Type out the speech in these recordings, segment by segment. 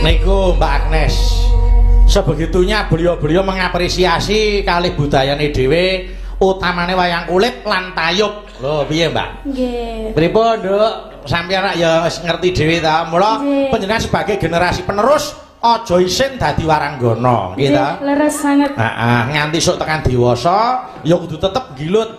Niku Mbak Agnes. Sebegitunya beliau-beliau mengapresiasi kali budayane dhewe, utamane wayang kulit lan tayub. Lho, piye, Mbak? Nggih. Pripun, Nduk? Sampeyan rak ya wis ngerti dhewe ta. Mula panjenengan sebagai generasi penerus aja isin dadi waranggana, nggih ta? Leres sanget. Heeh, nganti sok tekan dewasa ya kudu tetep gilut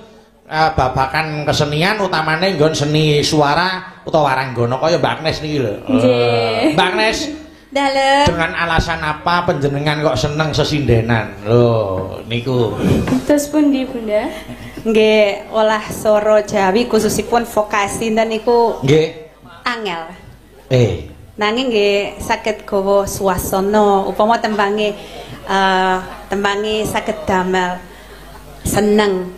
babakan kesenian, utamane nggon seni suara utawa waranggana kaya Mbak Agnes niki lho. Nggih. Mbak Agnes, Dalem. dengan alasan apa panjenengan kok seneng sesindenan? Lho, niku. Terus pundi, Bunda? Nggih, olah soro Jawi khususipun vokasi dan niku Nggih. angel. Eh. Nanging nggih saged gawa swasana, upama tembange tembange saged damel seneng,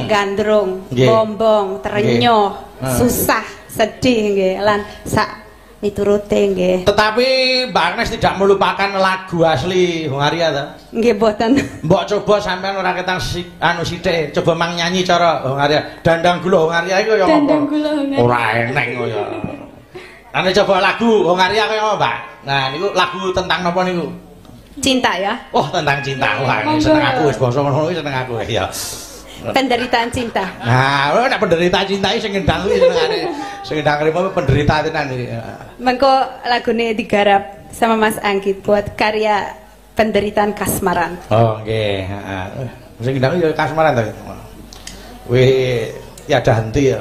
gandrung, bombong, terenyuh, susah, sedih nggih lan sak miturute nggih. Tetapi Mbak Agnes tidak melupakan lagu asli Hongaria ta? Nggih mboten. Mbok coba sampean ora ketang anu sithik, coba mang nyanyi cara Hongaria. Dandang gula Hongaria iku ya apa? Dandang gula Hongaria. Ora eneng kaya. Ane coba lagu Hongaria kaya apa, Mbak? Nah, niku lagu tentang napa niku? Cinta ya. Oh, tentang cinta. Wah, Monggo. seneng aku wis basa ngono kuwi seneng aku ya. Penderitaan cinta. Nah, nek penderita cinta iki sing ngendang kuwi senengane. Sing ngendang rimo penderita tenan iki. Mengko lagune digarap sama Mas Anggit buat karya penderitaan kasmaran. Oh, nggih, heeh. Sing ngendang ya kasmaran ta. Wih, tiada henti ya.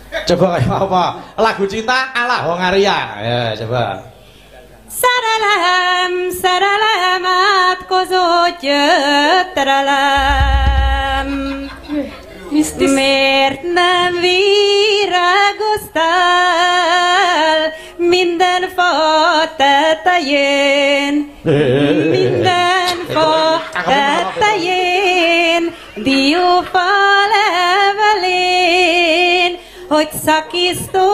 Coba kaya apa? Lagu cinta ala Hongaria. Ya, coba. Szerelem, szerelem átkozott gyötrelem. Mistis. Miért nem virágoztál minden fa tetején? Minden fa tetején, diófa levelén, hogy szakítottam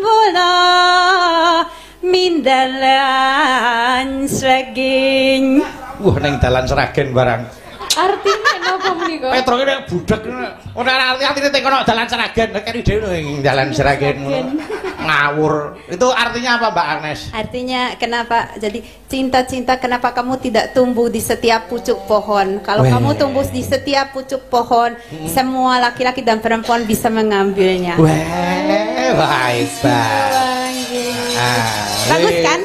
volna minden leány szegény. Wah, ning dalan Sragen barang. Artine napa menika? Petro ki nek budheg ora arti-artine teng kono dalan Sragen, nek keri dhewe ning dalan Sragen ngono. Ngawur. Itu artinya apa, Mbak Agnes? Artinya kenapa jadi cinta-cinta kenapa kamu tidak tumbuh di setiap pucuk pohon? Kalau kamu tumbuh di setiap pucuk pohon, semua laki-laki dan perempuan bisa mengambilnya. Weh, baik, Mbak. Bagus kan?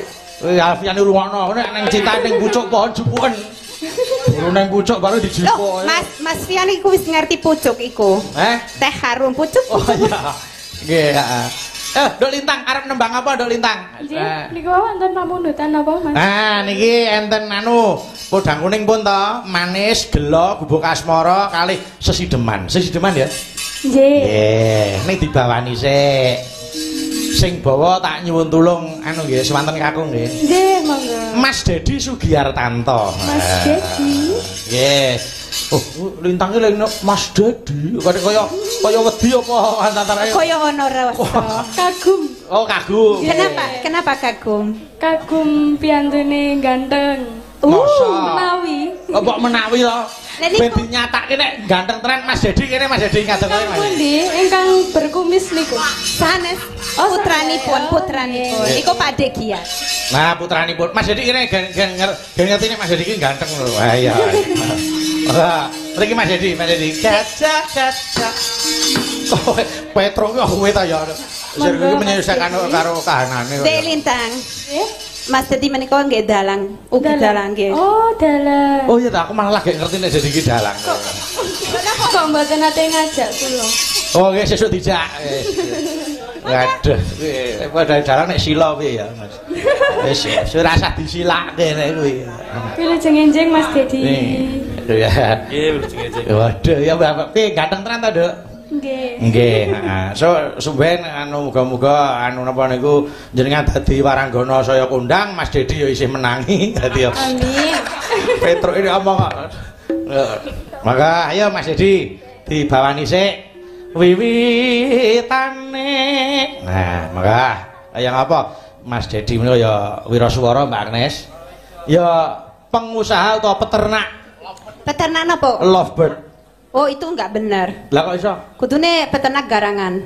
Wih, Alfian rungokno nek nang cinta ning pucuk pohon jupuken. Baru nang pucuk baru dijupuk. Loh, Mas Fian iku wis ngerti pucuk iku. Eh? Teh harum pucuk. Oh iya. Nggih, heeh. Nduk Lintang arep nembang apa Nduk Lintang? Nggih, niku wonten pamundutan napa, Mas? Nah, niki enten anu podang kuning pun to, manis, gela, gubuk asmara kalih sesideman. Sesideman ya? Nggih. Nggih, ning dibawani sik. Sing bawa tak nyuwun tulung anu nggih swanten kakung nggih. Nggih, monggo. Mas Dedi Sugiartanto. Mas Dedi. Nggih. Oh, Lintang iki lho Mas Dedi kaya kaya wedi apa antara kaya ana rasa. Kagum. Oh, kagum. Kenapa? Kenapa kagum? Kagum piyantune ganteng. Masa? Menawi. Oh, mbok menawi to. Ben dinyatake nek ganteng tenan Mas Dedi kene Mas Dedi ngadeg kene Mas. Pundi ingkang berkumis niku? Sanes. Oh, putranipun, putranipun. Nggih. Iku Pak Degia. Nah, putranipun Mas Dedi kene gen ngerti nek Mas Dedi iki ganteng lho. Wah, iya. Ora, mriki Mas Dedi, Mas Dedi. Gajah, gajah. Kowe Petro ki kowe ta ya. Sir iki menyesuaikan karo kahanane kok. Dek Lintang. Nggih. Mas Dedi menika nggih dalang, ugi dalang nggih. Oh, dalang. Oh iya ta, aku malah lagi ngerti nek Dedi iki dalang. Kok mboten nate ngajak kula. Oh nggih sesuk dijak. Waduh, padha dalang nek sila piye ya, Mas. Wis ora usah disilake nek kuwi. Wilujeng enjing Mas Dedi. Aduh ya. Nggih, wilujeng enjing. Waduh ya Bapak, piye ganteng tenan ta, Nduk? Nggih. Nggih, heeh. So sumben anu muga-muga anu napa niku jenengan dadi waranggana saya kondang, Mas Dedi ya isih menangi dadi ya. Amin. Petruk ini omong kok. Maka ayo Mas Dedi dibawani sik wiwitane. Nah, maka ayo ngapa Mas Dedi menika ya wiraswara Mbak Agnes. Ya pengusaha atau peternak. Peternak napa? Lovebird. Oh, itu enggak benar. Lah kok iso? Kudune peternak garangan.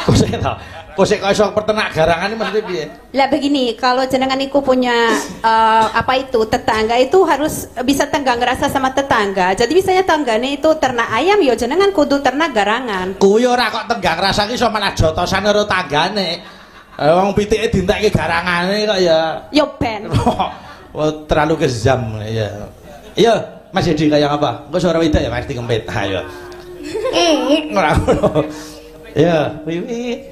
Kok ta? Kok sik kok iso peternak garangan iki mesti piye? Lah begini, kalau jenengan iku punya apa itu tetangga itu harus bisa tenggang rasa sama tetangga. Jadi misalnya tanggane itu ternak ayam, ya jenengan kudu ternak garangan. Kuwi ora kok tenggang rasa ki iso malah jotosan karo tanggane. Wong pitike dientekke garangane kok ya. Ya ben. Oh, terlalu kejam ya. Iya, Mas Edi kaya apa? Engko suara wedok ya Mas dikempit. Ayo. Ora ngono. Ya, wiwit.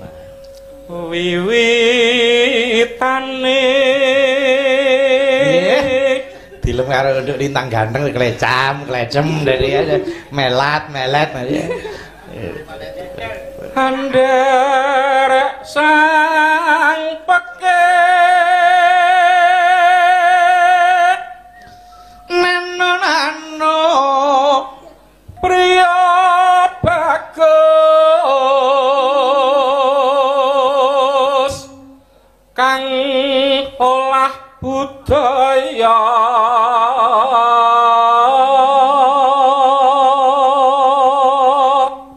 Wiwitane dilem karo nduk lintang ganteng klecam, klecem dari aja melat, melet aja. Anderek sang peke nano nano priya bagus kang olah budaya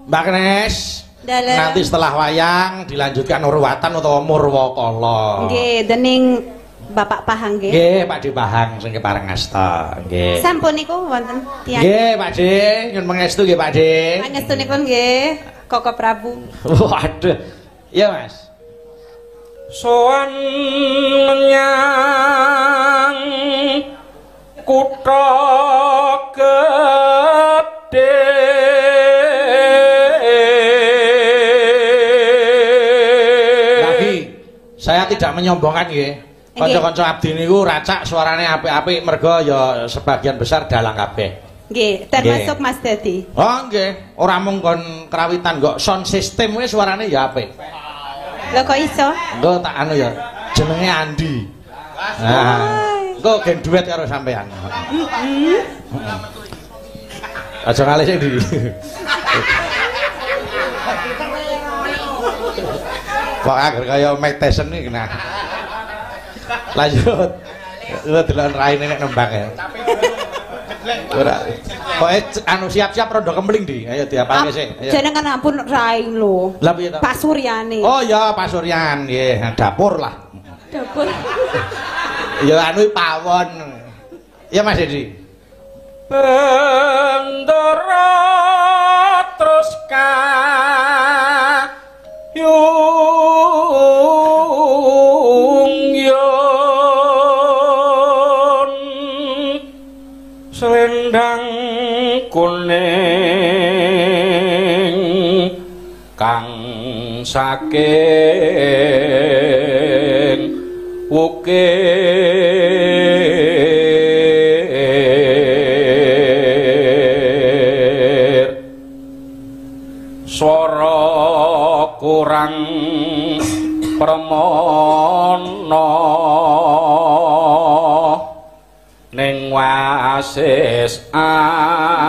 Mbak Knes, nanti setelah wayang dilanjutkan urwatan utawa murwakala. Nggih, dening Bapak Pahang nggih. Nggih, Pak De Pahang sing kepareng asta. Nggih. Sampun niku wonten tiyang. Nggih, Pak De, nyuwun pangestu nggih, Pak De. Pangestunipun nggih, Koko Prabu. Waduh. Iya, Mas. Sowan menyang kutha gedhe lagi saya tidak menyombongkan nggih. Kanca-kanca abdi niku racak suarane apik-apik mergo ya sebagian besar dalang kabeh. Nggih, termasuk Mas Dedi. Oh nggih, ora mung kon krawitan kok sound system kuwi suarane ya apik. Lho kok iso? Engko tak anu ya, jenenge Andi. Nah, engko gen duet karo sampean. Heeh. Aja ngalih sing ndi. Kok agar kaya Mike Tyson iki nah. Lanjut. Lu delok raine nek nembang ya. Ora. Pokoke anu siap-siap rondo kempling di. Ayo diapalke sik. Ayo. Jenengan ampun rai lho. Lah piye to? Pak Suryane. Oh ya, Pak Suryan nggih, dapur lah. Dapur. Ya anu pawon. Ya Mas Edi. Bendera terus kayung yun selendang kuning kang saking wukir swara kurang permono ning wasis angrum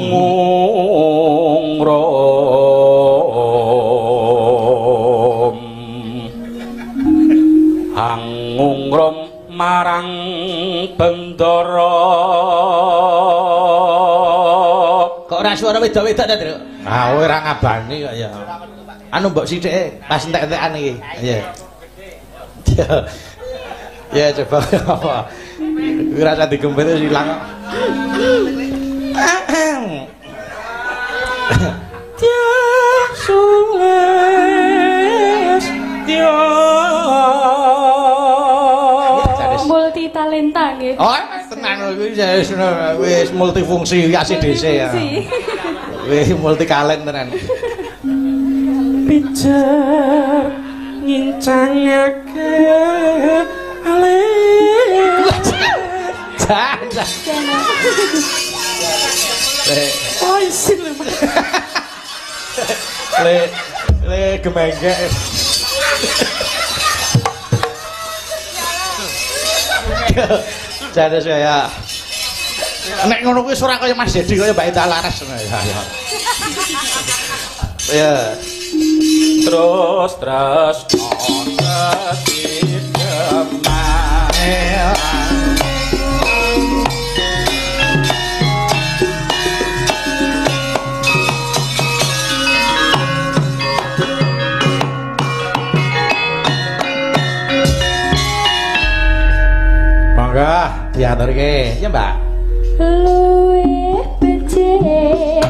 ngungrum angungrum marang bendara. Kok ora suara wedok-wedok ta, Truk? Ah, ora ngabani kok ya. Anu mbok sithike pas entek-entekan iki. Iya. Ya coba apa. Kuwi rasa digempet wis ilang kok. Sules yo. Multi talenta nggih. Oh, tenan kuwi wis multifungsi ACDC ya. Wis multi kalen tenan. Pijer ngincangake alis. Jan. Oh, isin lho. Le le gemenggek. Jane saya nek ngono kuwi ora kaya Mas Dedi kaya Mbak Ita Laras ngono ya. Ya. Terus tresno dadi. Diaturke. Ya, Mbak. Luwih becik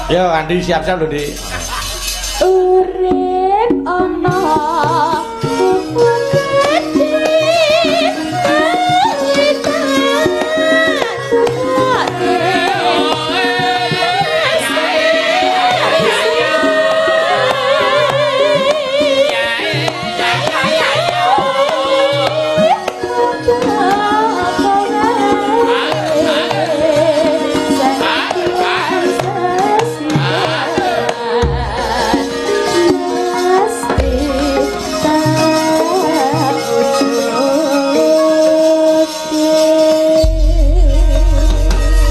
Yo Andi siap-siap lho, Dik. Urip ana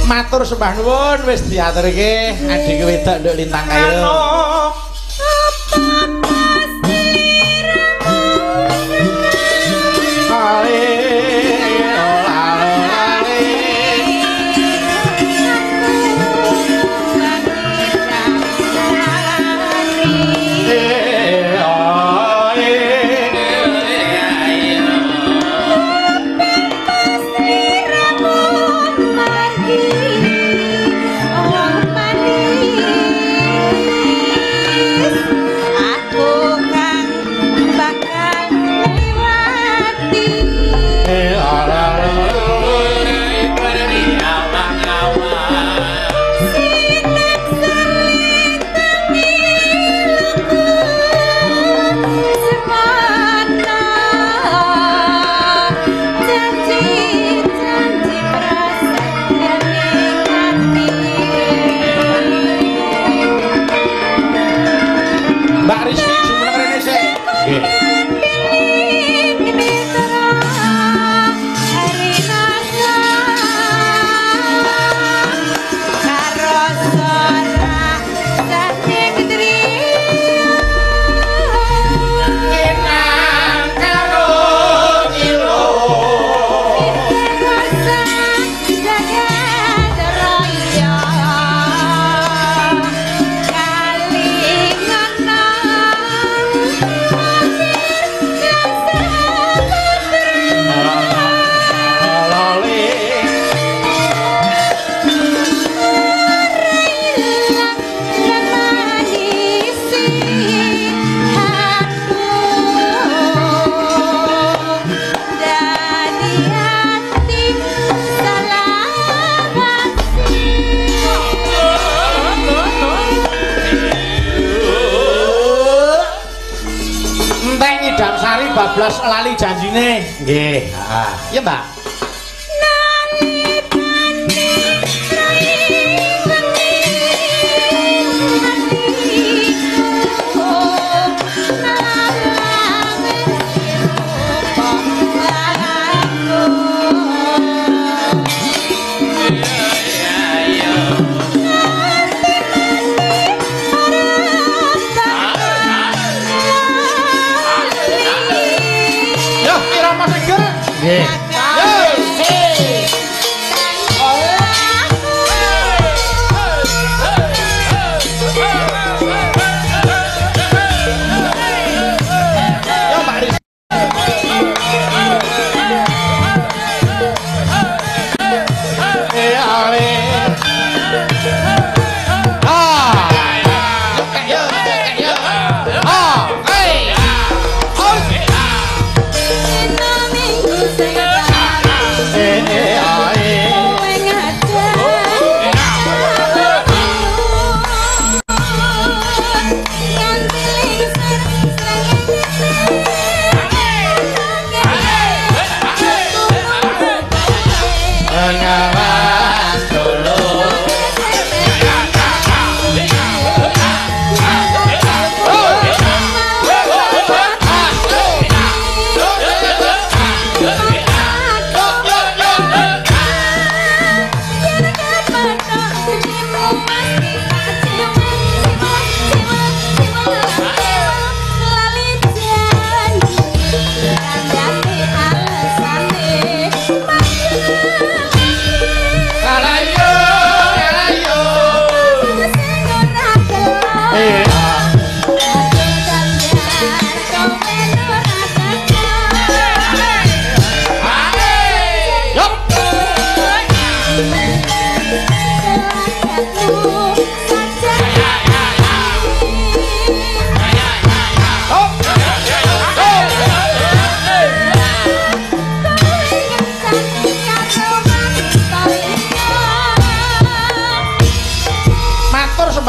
Matur sembah nuwun wis diaturke adike wedok nduk Lintang Kairo. Aku Kebablas lali janjine. Nggih, heeh. Ya, Mbak. Nggih. Yo Mbak Riz. Ah. Yo yo ah. Hey.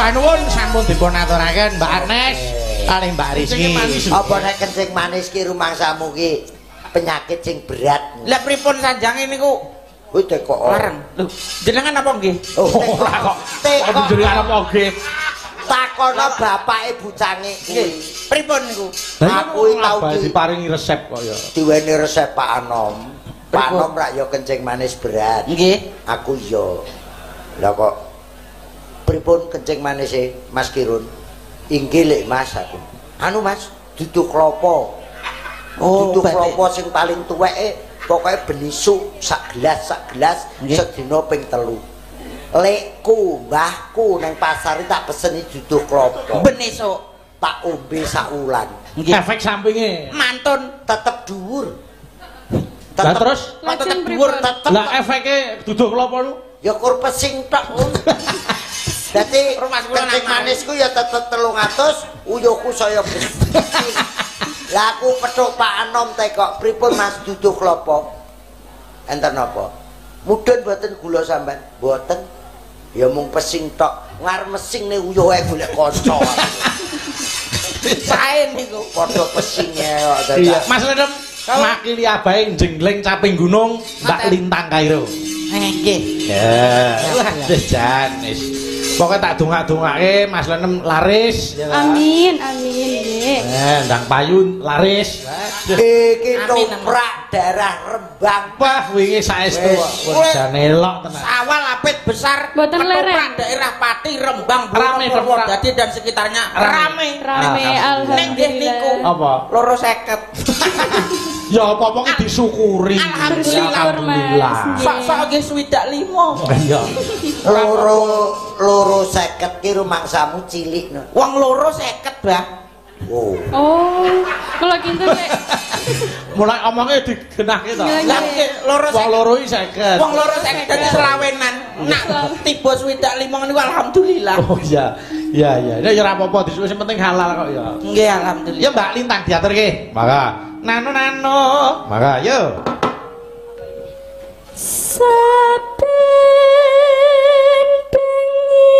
Nuwun sampun dipun aturaken Mbak Agnes kalih Mbak Rizky. Apa nek kencing manis ki rumangsamu ki penyakit sing berat. Lah pripun sanjange niku? Kuwi tekok lareng. Lho, jenengan apa nggih? Ora kok. Kok jenengan apa nggih? Takono bapake bocange kuwi. Pripun niku? Aku tau diparingi resep kok ya. Diweni resep Pak Anom. Pak Anom rak ya kencing manis berat. Nggih. Aku ya. Lah kok pripun kencing manise Mas Kirun? Inggih lek Mas aku. Anu Mas, dudu klopo. Oh, dudu klopo sing paling tuweke pokoke benisuk sak gelas sedina ping 3. Lekku, mbahku nang pasar tak peseni dudu klopo. Benisuk tak ombe sak wulan. Efek sampinge mantun tetep dhuwur. Lah terus tetep dhuwur tetep. Lah efeke dudu klopo lu? Ya kur pesing tok. Dadi kencing manisku ya tetep 300, uyuhku saya bersih. Lah aku petuk Pak Anom tekok, pripun Mas duduh klopo? Enten napa? Mudhun mboten gula sampean? Mboten. Ya mung pesing tok, ngar mesing ne uyuhe golek kanca. Sae niku padha pesinge kok. Iya, Mas Lendem, makili abahe jenggleng caping gunung, Mbak Lintang Kairo. Nggih. Ya, wis jan wis. Pokoke tak dongak-dongake Mas Lenem laris ya. Amin, amin nggih. Ndang payun laris. Iki toprak daerah Rembang. Wah, wingi saestu kok jane elok tenan. Sawal apit besar. Ketoprak daerah Pati Rembang Purwodadi dan sekitarnya rame. Rame alhamdulillah. Apa? 250. Ya apa-apa ki disyukuri. Alhamdulillah. Sok-sok nggih 65. Iya. Loro 50 ki rumangsamu cilik no. Wong 250, Mbah. Oh. Oh, kula kinten nek mulai omongnya digenahke to. Lah nggih 250. Wong loro iki 50. Wong 250 dadi selawenan. Nak tiba 65 niku alhamdulillah. Oh iya. Iya iya. Ya ora apa-apa, sing penting halal kok ya. Nggih alhamdulillah. Ya Mbak Lintang diaturke. Mangga. Nano nano. Mangga yo. Saben bengi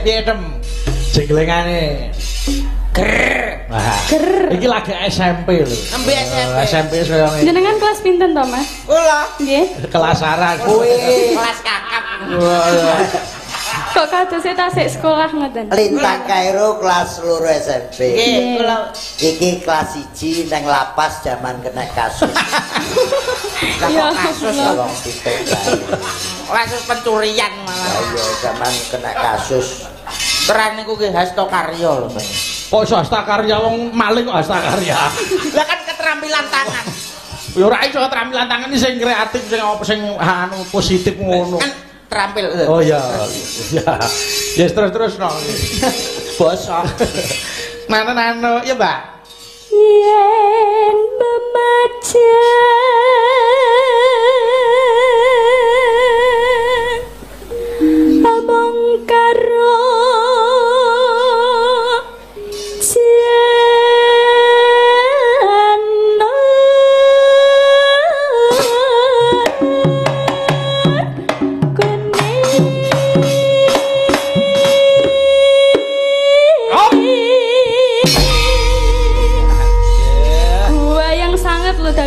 Piye Tem? Jenglengane. Ger. Ger. Iki lagi SMP lho. Nembe SMP. SMP saya ngene. Jenengan kelas pinten to, Mas? Kula. Nggih. Kelas aran. Kowe kelas kakap. Kok kadose tasik sekolah ngoten? Lintang Kairo kelas 2 SMP. Nggih, kula iki kelas 1 nang lapas jaman kena kasus. Lah kok kasus wong pitik. Kasus pencurian malah. Iya, jaman kena kasus. Keren niku nggih Hasto Karya lho, Mas. Kok iso Hasta Karya wong maling kok Hasta Karya. Lah kan keterampilan tangan. Ya ora iso keterampilan tangan iki sing kreatif sing apa sing anu positif ngono. Kan terampil. Oh iya. Ya. Ya terus-terus no. Bosok. Nano-nano ya, Mbak. Yen memajang among karo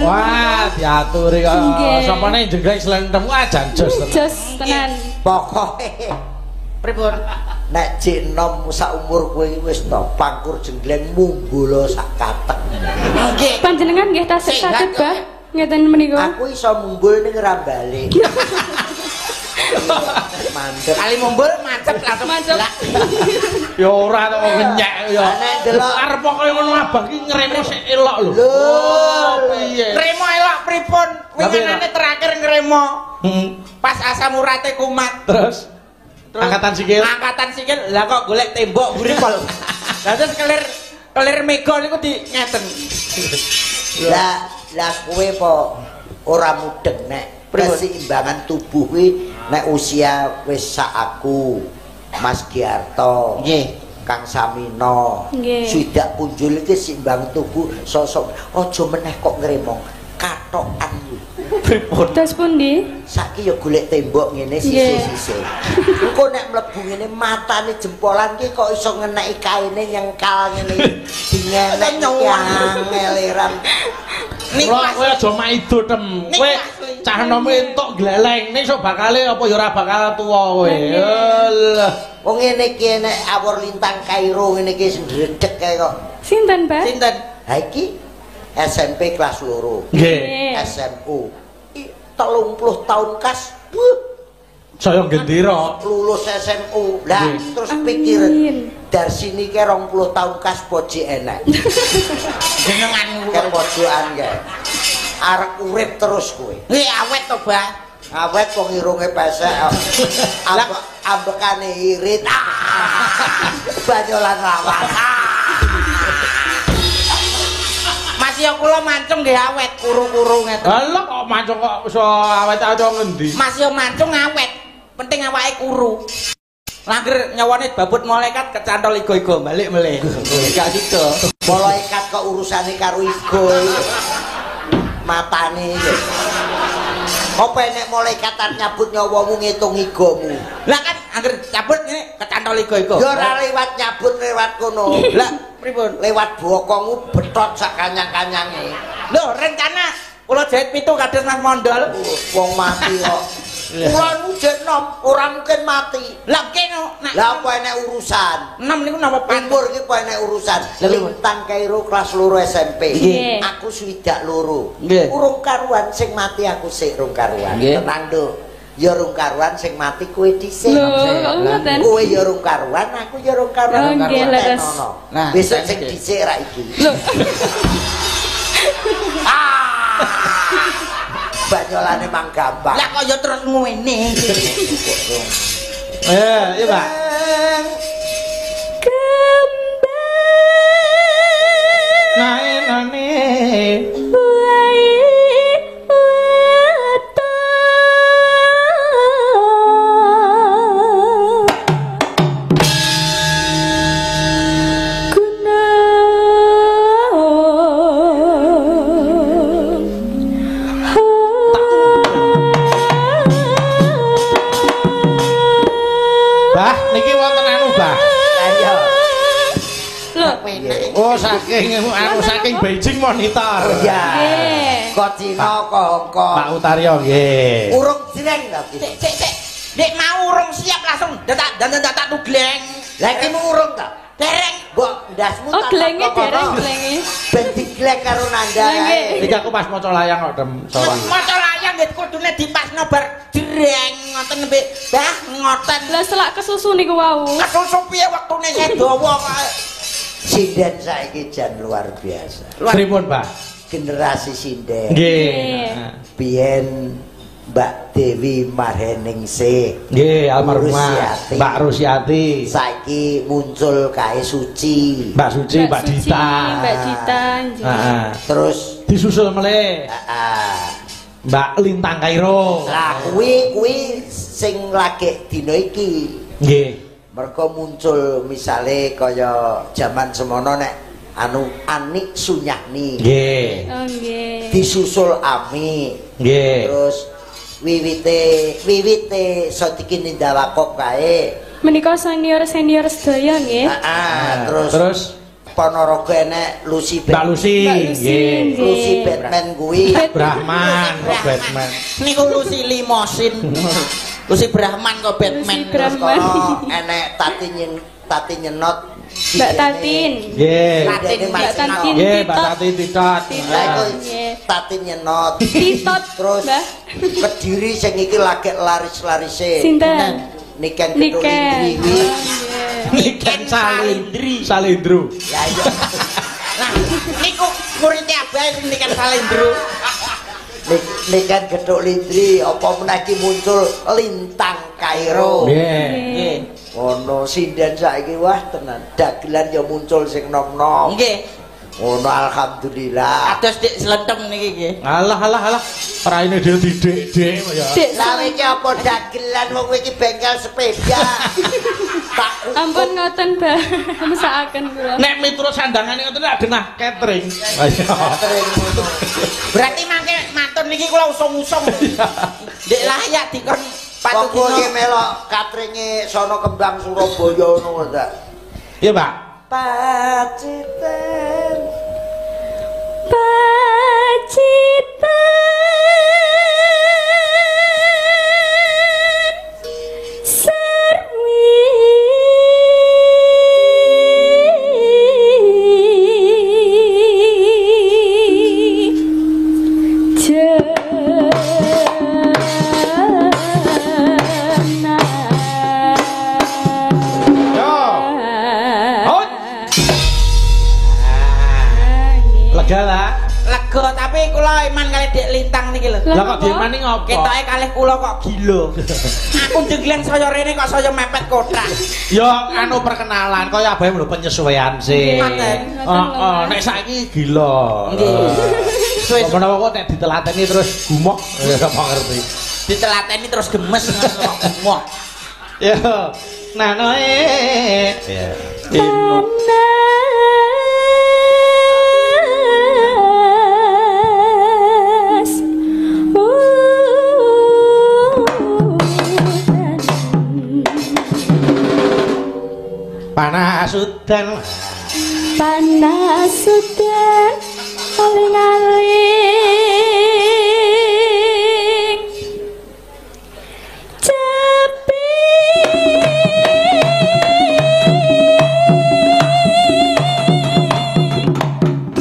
Wah, diaturi kok. Sapane jenggleng slentem wah jan jos tenan. Jos tenan. Pokoke pripun? Nek jek enom sak umur kowe wis to pangkur jenggleng munggula sak katek. Nggih. Panjenengan nggih tasik saged, Bah. Ngeten menika. Aku iso mumbul ning ora balik. Mandek. Kali mumbul mancep langsung. Mancep. Ya ora to ngenyek ya. Nek delok arep kaya ngono abah ki ngremo sik elok lho. Lho, piye? Ngremo elok pripun? Winginane terakhir ngremo. Pas asam urate kumat. Terus angkatan sikil. Angkatan sikil lah kok golek tembok mburi pol. Lah terus kelir mega niku di ngeten. Lah lah kowe po ora mudeng nek keseimbangan tubuh kuwi nek usia wis sak aku Mas Giarto, nggih, Kang Samino, swidak punjul iki seimbang tubuh sosok aja meneh kok ngremong katokan kuwi. Pripun? Terus pundi? Saiki ya golek tembok ngene sisih-sisih. Engko nek mlebu ngene matane jempolan ki kok iso ngeneki kaine nyengkal ngene. Dingenek angeleran. Niku kowe aja maido Tem. Kowe cah enom entuk gleleng ning sok bakale apa ya ora bakal tuwa kowe. Alah. Wong ngene iki nek awur Lintang Kairo ngene iki sing ndredeg kae kok. Sinten, Pak? Sinten? Ha iki SMP kelas 2. Nggih. SMU. 30 tahun kas. Saya gendera lulus SMU. Lah terus pikiran Darsini ke 20 tahun kas poji enak. Jenengan ke pojokan kae. Arek urip terus kowe. Nggih awet to, Bah. Awet wong irunge pesek. Ambekane irit. Banyolan lawan. Mas ya kula mancung nggih awet kuru-kuru ngeten. Lha kok mancung kok iso awet-awet ngendi? Mas ya mancung awet. Penting awake kuru. Langger nyawane babut malaikat kecantol igo-igo balik melih. Gak sida. Malaikat kok urusane karo igo. Matane iki. Apa enek malaikat arep nyabut nyawamu ngitung igomu? Lah kan angger cabut ngene kecantol igo-igo. Ya ora lewat nyabut lewat kono. Lah pripun? Lewat bokongmu betot sak kanyang-kanyange. Lho rencana kula jahit pitu kados Mas Mondol. Wong mati kok. Kula niku jek nom, ora mungkin mati. Lah kene nek lah apa enek urusan? Enom niku napa umur iki apa enek urusan? Lintang Kairo kelas 2 SMP. Aku 62. Urung karuan sing mati aku sik rung karuan. Tenang, Nduk. Ya rung karuan sing mati kowe dhisik. Kowe ya rung karuan, aku ya rung karuan. Nah, besok sing dhisik ra iki. Lho. Banyolane mang gampang. Lah kok ya terus ngene iki. Iya, Pak. Kembang. Naenane. Bah, niki wonten enak. Oh, saking anu saking Beijing monitor. Iya. Kok Cina kok Hongkong. Pak Utaryo nggih. Urung jreng ta iki. Sik sik sik. Nek mau urung siap langsung dadak dadak tugleng. Lah iki urung ta? Dereng. Mbok ndasmu Oh, glenge dereng glenge. Ben digleng karo Nanda kae. Iki aku pas maca layang kok Dem sawang. Maca layang nggih kudune dipasno bar jreng ngoten nembe. Bah ngoten. Lah selak kesusu niku wau. Kesusu piye wektune sedawa kok. Sinden saiki jan luar biasa. Pripun, Pak? Generasi sinden. Nggih. Biyen Mbak Dewi Marheningsih. Nggih, almarhumah Mbak Rusiati. Saiki muncul kae Suci. Mbak Suci, Mbak Dita. Mbak Dita nggih. Heeh. Terus disusul melih. Heeh. Mbak Lintang Kairo. Lah kuwi kuwi sing lagi dina iki. Nggih. Mergo muncul misale kaya jaman semono nek anu Anik Sunyahni. Nggih. Oh nggih. Disusul Ami. Nggih. Terus wiwite Sodikin Nindawakop kae. Menika senior-senior sedaya nggih. Heeh, terus Ponorogo enek Lucy Mbak Lucy nggih. Lucy Batman kuwi. Brahman kok Batman. Niku Lucy Limosin. Lucy Brahman kok Batman. Terus kono enek Tati Nyenot. Mbak Tatin. Nggih. Mbak Tatin. Nggih, Mbak Tatin Titot. Lah iku Tatin Nyenot. Titot. Terus Kediri sing iki lagi laris-larise. Sinten? Niken Ketulindri kuwi. Niken Salindri. Salindru. Ya iya. Lah niku murite abahe Niken Salindru. Niken Ketulindri apa meneh iki muncul Lintang Kairo. Nggih. Nggih. Ono sinden saiki wah tenan dagelan ya muncul sing nom-nom. Nggih. Ono alhamdulillah. Ados dik slentem niki nggih. Alah alah alah raine dhewe didik-dik kok ya. Lah iki apa dagelan wong iki bengkel sepeda. Tak ampun ngoten, Mbah. Mesakaken kula. Nek miturut sandangane ngoten lak genah catering. Catering ngono. Berarti mangke mantun niki kula usung-usung. Dik layak dikon patu dino. Iki melok cateringe Sono Kembang Surabaya ngono ta. Iya, Pak. Pacitan. Pacitan serwi jena. Yo. Lega lah. Lega tapi kula iman kalih Dik Lintang niki lho. Lah kok diemani ngopo? Ketoke kalih kula kok gila. Aku jenggleng saya rene kok saya mepet kotak. Ya anu perkenalan kaya abahe lho penyesuaian sih. Heeh, nek saiki gila. Nggih. Suwe menawa kok nek ditelateni terus gumok ya sapa ngerti. Ditelateni terus gemes kok gumok. Ya, nanoe. Ya. Panas udan. Panas udan aling-aling cepi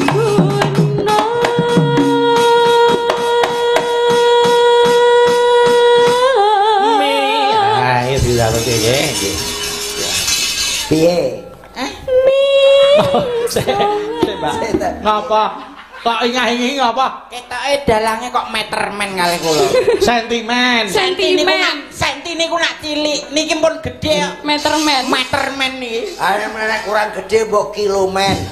gunung. Ah, iki dilakuke nggih. Piye? Sik, Mbak. Ngapa? Kok ingah-ingi ngapa? Ketoke dalange kok metermen kalih kula. Sentimen. Sentimen. Senti niku nak cilik, niki pun gedhe kok. Metermen. Metermen niki. Ayo nek kurang gedhe mbok kilomen.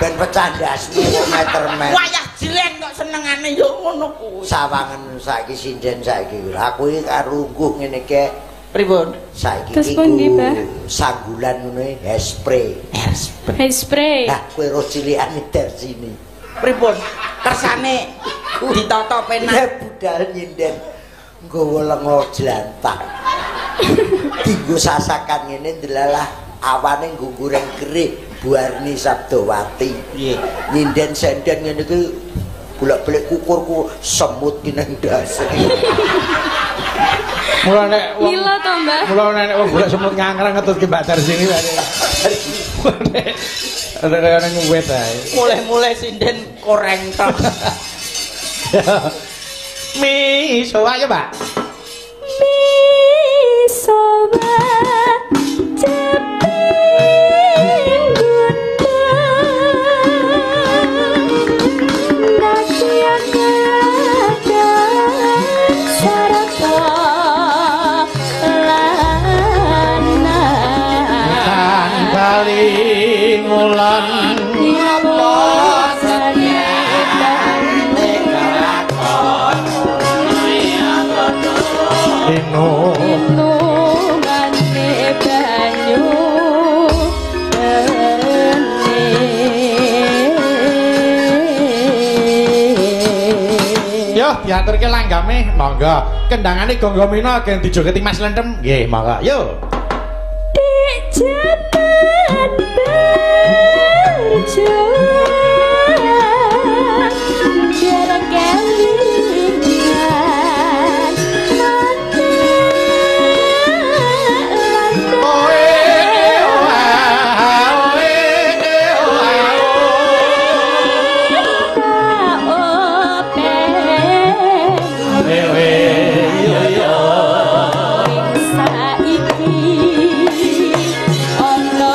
Ben pecah ndasmu kok metermen. Wayah jelen kok senengane yo ngono kuwi. Sawangen saiki sinden saiki. Aku iki karo lungguh ngene iki. Pripun? Saiki iki sanggulan ngono hairspray. Hairspray. Hairspray. Lah kowe ro cilikane tersini. Pripun? Kersane ditata penak. Lah budal nyinden nggawa lenga jlantah. Dinggo sasakan ngene ndelalah awane nggo goreng gerih. Ibu Arni Sabdowati. Piye? Nyinden senden ngene iki bolak-balik kukurku semut ki nang ndase. Mula nek wong Mila to, Mbah. Mula nek wong golek semut ngangrang ngetutke Mbak Darsini wae. Ada kaya nang wet ae. Mulai-mulai sinden koreng tok. Miso ayo, Mbak. Miso ceping gundang nadyan sarta lana Tan bali ngulon apa senyetane ino inungane banyu bening. Yo diaturke langgame, monggo. Kendangane Gonggo Mina gen dijogeti Mas Lentem. Nggih, monggo. Yo. Di jaman berjuang jarang kelingan Oe oa oe oa. Oe yo yo. Saiki ana.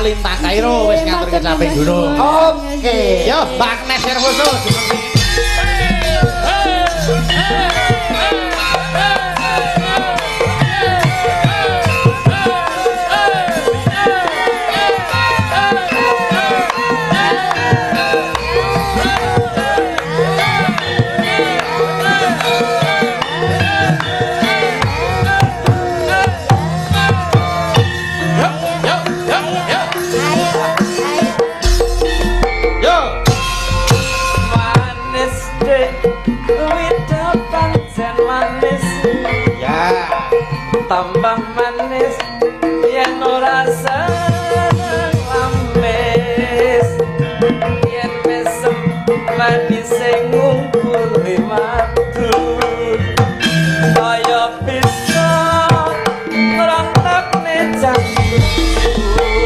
Lintang Kairo wis ngaturke caping gunung. Oke. Yo, Mbak Agnes Hermoso. Tambah manis yen ora seneng lamis, yen mesem manis sing ngumpuli madu kaya bisa ngrontakne jantungku.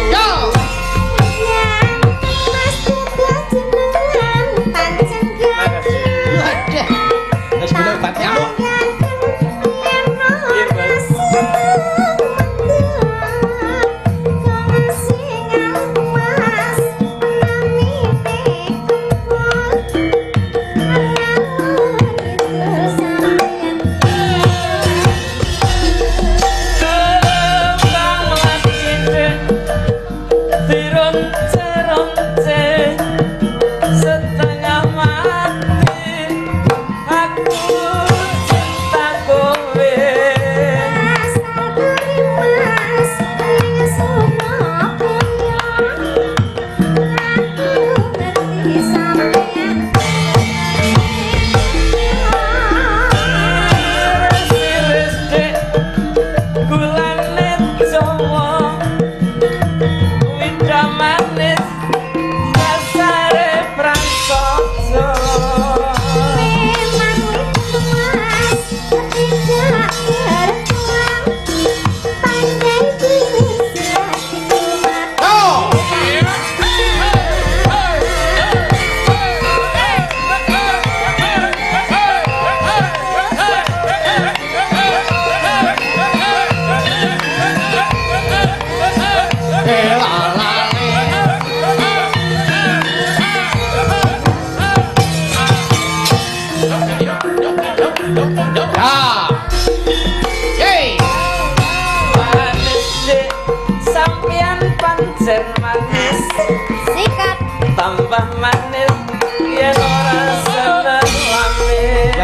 Yo yen mas jenengan pancen ganteng. Wis golek obat nyamuk. Tambah manis yen ora seneng lamis,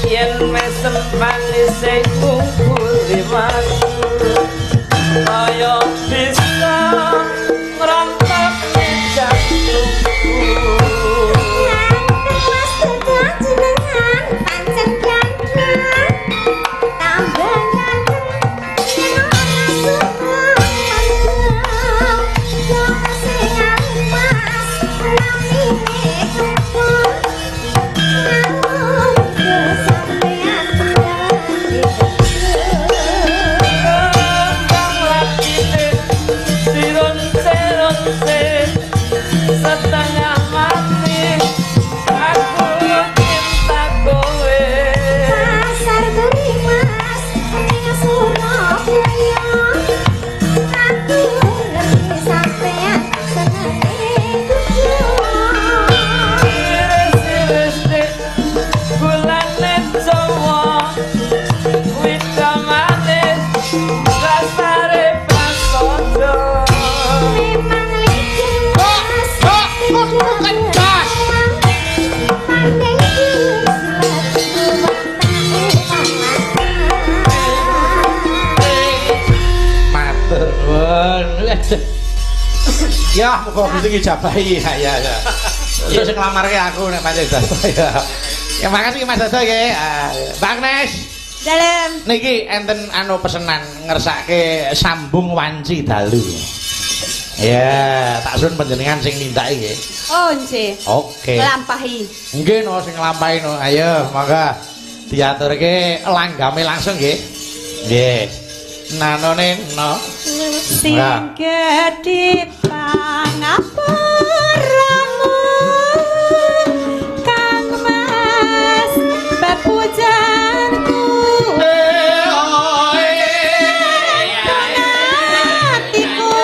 yen mesem manis sing ngumpuli madu kaya bisa ngrontakne jantungku. Mas jenengan pancen ganteng, tambah ganteng yen ora seneng setengah mati aku cinta kowe. Pasar beri mas ning Surabaya, aku ngerti sampean senenge kudu. Iris-iris dik gulane Jawa wita manis rasare prasaja. Memang licin mas Matur nuwun. Ya, muga Gusti ngijabahi. Ya ya. Ya sing nglamarke aku nek pancen Dasto ya. Ya makasih Mas Dasto nggih. Mbak Agnes. Dalem. Niki enten anu pesenan ngersake sambung wanci dalu. Ya, tak sun panjenengan sing nindaki nggih. Oh, nggih. Oke. Nglampahi. Nggih no sing nglampahi no. Ayo, monggo diaturke langgame langsung nggih. Nggih. Nanone no. Sing gedhe pangapuramu Kang Mas bepujanku. Atiku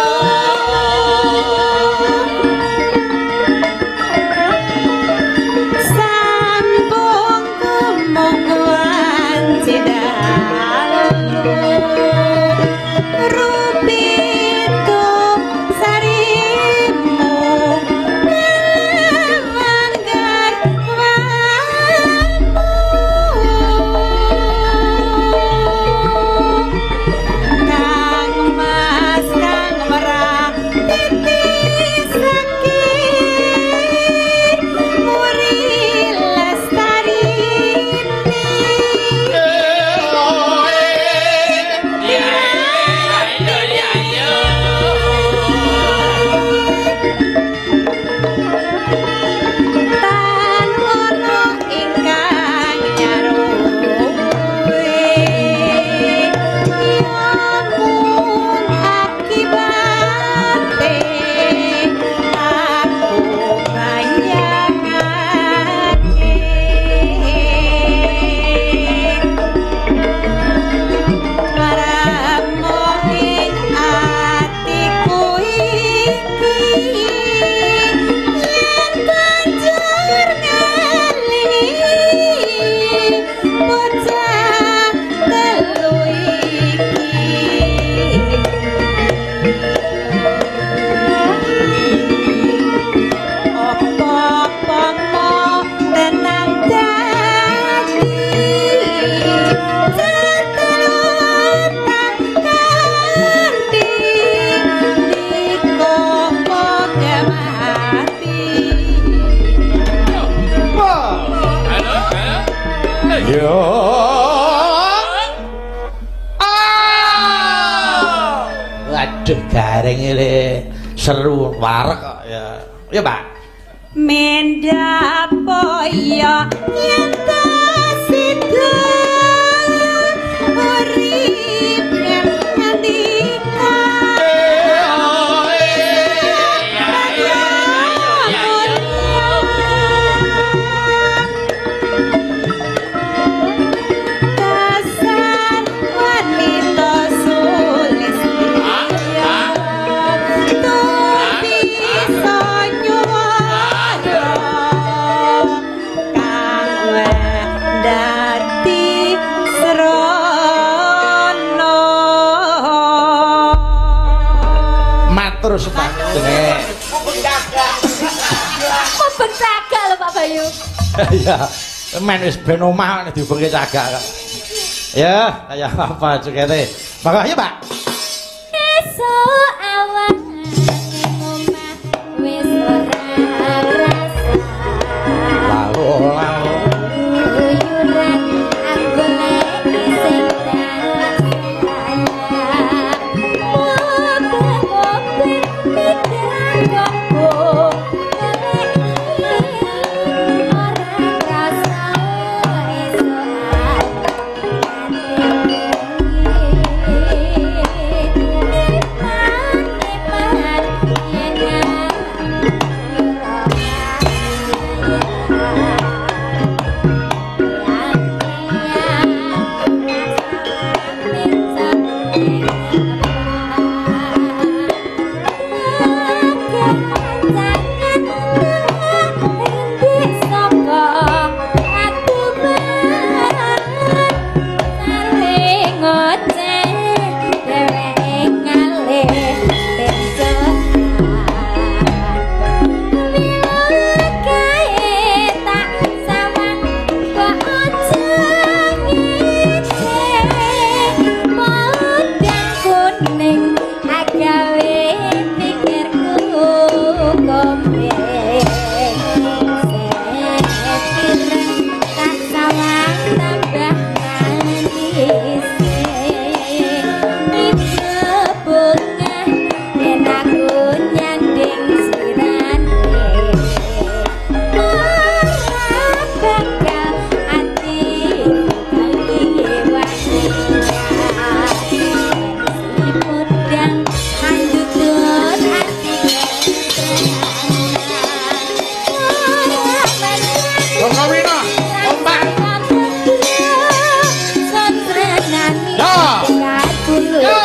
Garenge le seru warek kok ya. Ya, Pak. Mendhapoya yen ta sida urip ngendika. Dasar wanita sulis tur bisa nyuwara kang wendati srana. Matur sembah jenenge. Mubeng cagak lho Pak Bayu. Iya, men wis ben omah nek diubengke cagak kok. Ya, kaya apa cukete. Monggo ya, Pak. Esuk awan ning omah wis ora rasa. Lalu lalu. Keluyuran anggoleki sing tak sayang. Mobil-mobil pikiran kok goleki ora rasa esuk Bongkowina, ombak. Ya. Yo.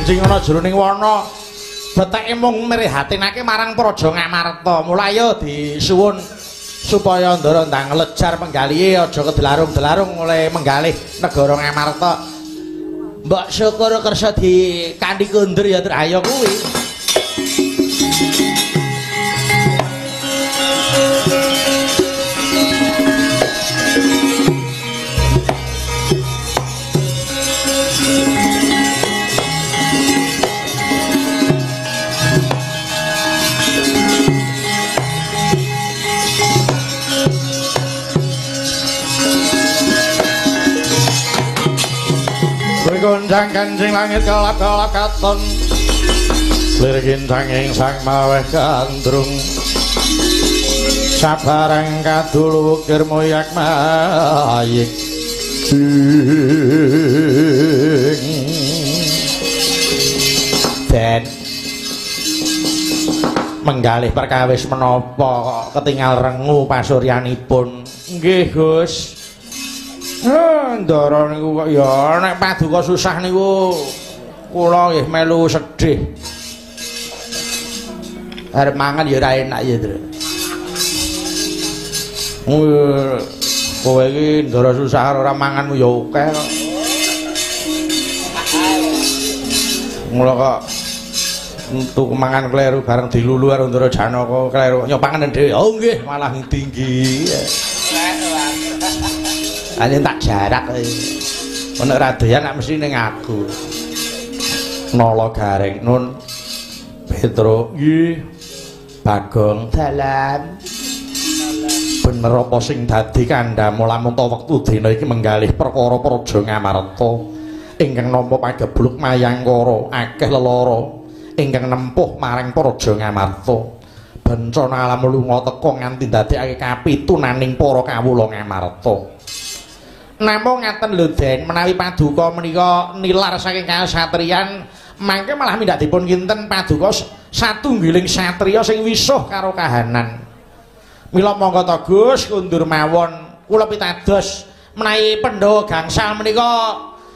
kanjing ana jroning wana. Beteke mung mrihatinake marang Praja Ngamarta. Mula ayo disuwun supaya Ndara ndang lejar penggalihe aja kedelarung-delarung mulai menggalih negara Ngamarta. Mbok syukur kersa di kanthi kundur ya Tru. Ayo kuwi. Gonjang kanjing langit kelap-kelap katon lir kintang ing sang maweh gandrung sabarang kadul wukir moyak mayik den menggalih perkawis menapa kok ketingal rengu pasuryanipun. Nggih Gus. Ndara niku kok ya nek paduka susah niku kula nggih melu sedih. Arep mangan ya ora enak ya, Tru. Kowe iki ndara susah ora manganmu ya akeh kok. Mula kok entuk mangan kleru bareng dilulu karo Ndara Janaka kleru nyopangan dhewe. Oh nggih malah tinggi. Ane tak jarak. Nek ora doyan nek mesti ning aku. Nala Gareng Nun Petro nggih Bagong dalan. Bener apa sing dadi kandhamu lamun ta wektu dina iki menggalih perkara Praja Ngamarta ingkang nampa pagebluk mayangkara akeh lelara ingkang nempuh marang Praja Ngamarta. Bencana alam lunga teka nganti ndadekake kapitunaning para kawula Ngamarta. Namung ngaten lho Den, menawi paduka menika nilar saking kasatriyan mangke malah mindhak dipun kinten paduka satunggiling satriya sing wisuh karo kahanan. Mila monggo ta Gus kundur mawon kula pitados menawi Pandhawa gangsal menika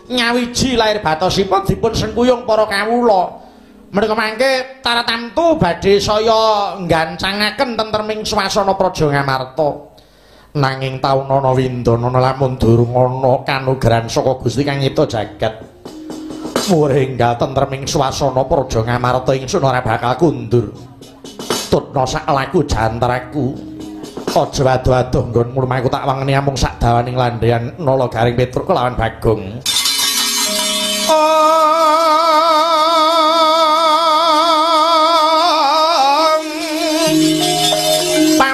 nyawiji lair batosipun dipun sengkuyung para kawula. Menika mangke taratamtu badhe saya nggancangaken tentreming swasana Praja Ngamarta. Nanging taunana windana lamun durung ana kanugrahan saka Gusti kang nyipta jagat murenggal tentreming swasana Praja Ngamarta ingsun ora bakal kundur. Tutna sak laku jantaraku aja adoh-adoh nggon mlumaku tak wangeni amung sak dawaning landhean Nala Garing Petruk kelawan Bagong.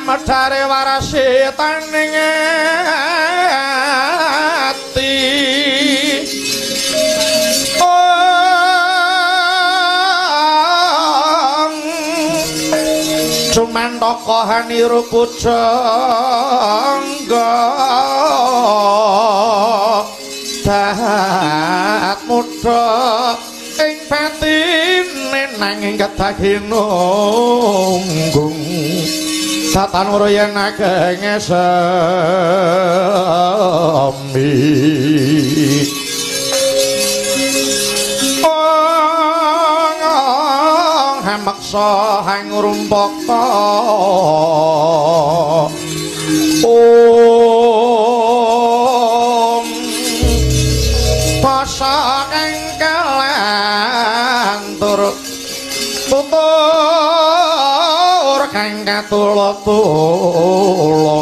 Pamedare warasitaning ati cuman tokohaniru pujangga dat muda ing batine nanging kedah ginunggung satan ora yen ageng semi. Ong hameksa hangrumpaka om basa kang kelantur tutur kang katula-tula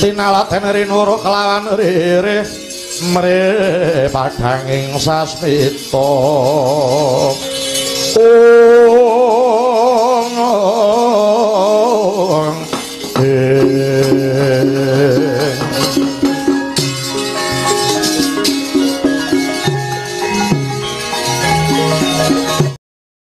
tinalaten rinuru kelawan ririh mripadanging sasmita. Ong ong.